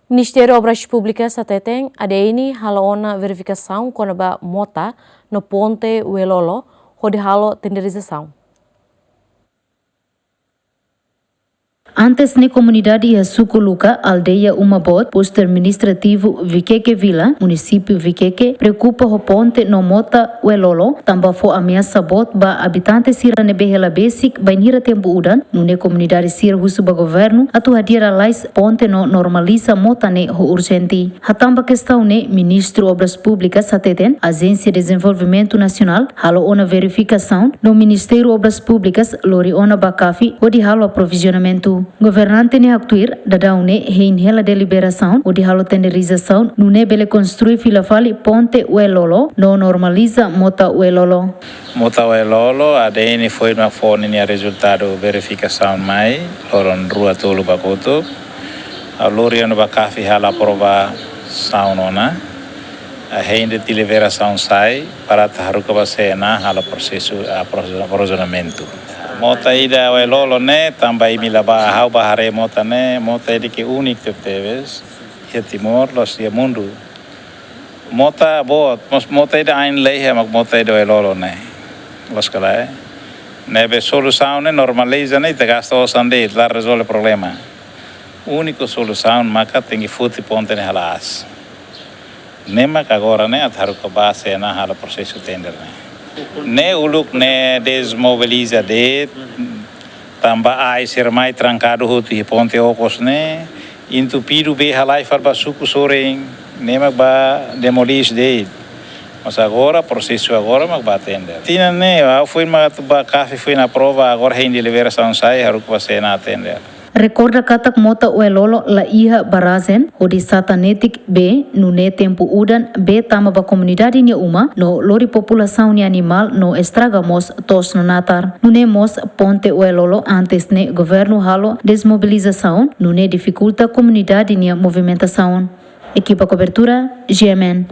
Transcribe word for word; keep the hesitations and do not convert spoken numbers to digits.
Ministériu Obras Públikas hateten, A D N halo ona verifikasaun kona-ba mota no ponte Oe-Lolo hodi halo tenderizasaun. Antes ne'e komunidade iha suku Luka, aldeia Uma Boot, postu administrativu Vikeke Vila, munisípiu Vikeke, preokupa ho ponte no mota Oe-Lolo, tanba fó ameasa boot ba abitante sira ne'ebé hela besik bainhira tempu udan, nune'e komunidade sira husu ba governu atu hadi'a lalais ponte no normaliza mota ne'e ho urjente. Hatán ba kestaun ne'e, Ministru Obras Públikas hateten, Ajénsia Dezenvolvimentu Nasionál halo ona verifikasaun no Ministériu Obras Públikas lori ona ba CAF hodi halo aprovizionamentu. Governante ne'e haktuir, daudaun ne'e hein hela deliberasaun hodi halo tenderizasaun, nune'e bele konstrui fila fali ponte Oe-Lolo no normaliza mota Oe-Lolo. Mota Oe-Lolo, A D N foin mak fó ninia rezultadu verifikasaun mai, loron rua tolu ba kotuk. Ha'u lori ona ba CAF halo aprovasaun ona. Hein de'it deliberasaun sai, para atu haruka ba CNA halo prosesu, ah, prosesu aprovizionamentu. Mota ida Oe-Lolo ne'e, tanba imi la bá, ha'u bá haree mota ne'e, mota ida ke úniku tebes iha Timor, loos iha mundu. Mota boot, mós mota ida ain laiha mak mota ida Oe-Lolo ne'e. Loos ka lae? Ne'ebé solusaun ne'e normaliza ne'e, ita gasta osan de'it, la rezolve problema. Úniku solusaun maka tenke foti ponte ne'e halo aas. Ne'e mak agora ne'e atu haruka ba CNA halo prosesu tender ne'e. Ne'e uluk ne'e dezmobiliza de'it, tanba ai sira mai trankadu hotu iha ponte okos ne'e, entupidu bee halai fali ba suku sorin, ne'e mak bá demolish de'it. Mas agora, prosesu agora mak bá tender. Tinan ne'e, ha'u foin mak atu ba CAF foin aprova, agora hein deliberasaun sai, haruka ba CNA tender. Rekorda katak mota Oe-Lolo la iha barajen hodi sata netik bee, nune'e tempu udan bee tama ba komunidade nia uma no lori populasaun nia animál no estraga mós to'os no natar. Nune'e mós ponte Oe-Lolo antes ne'e governu halo dezmobilizasaun, nune'e difikulta komunidade nia movimentasaun. Ekipa kobertura, G M N.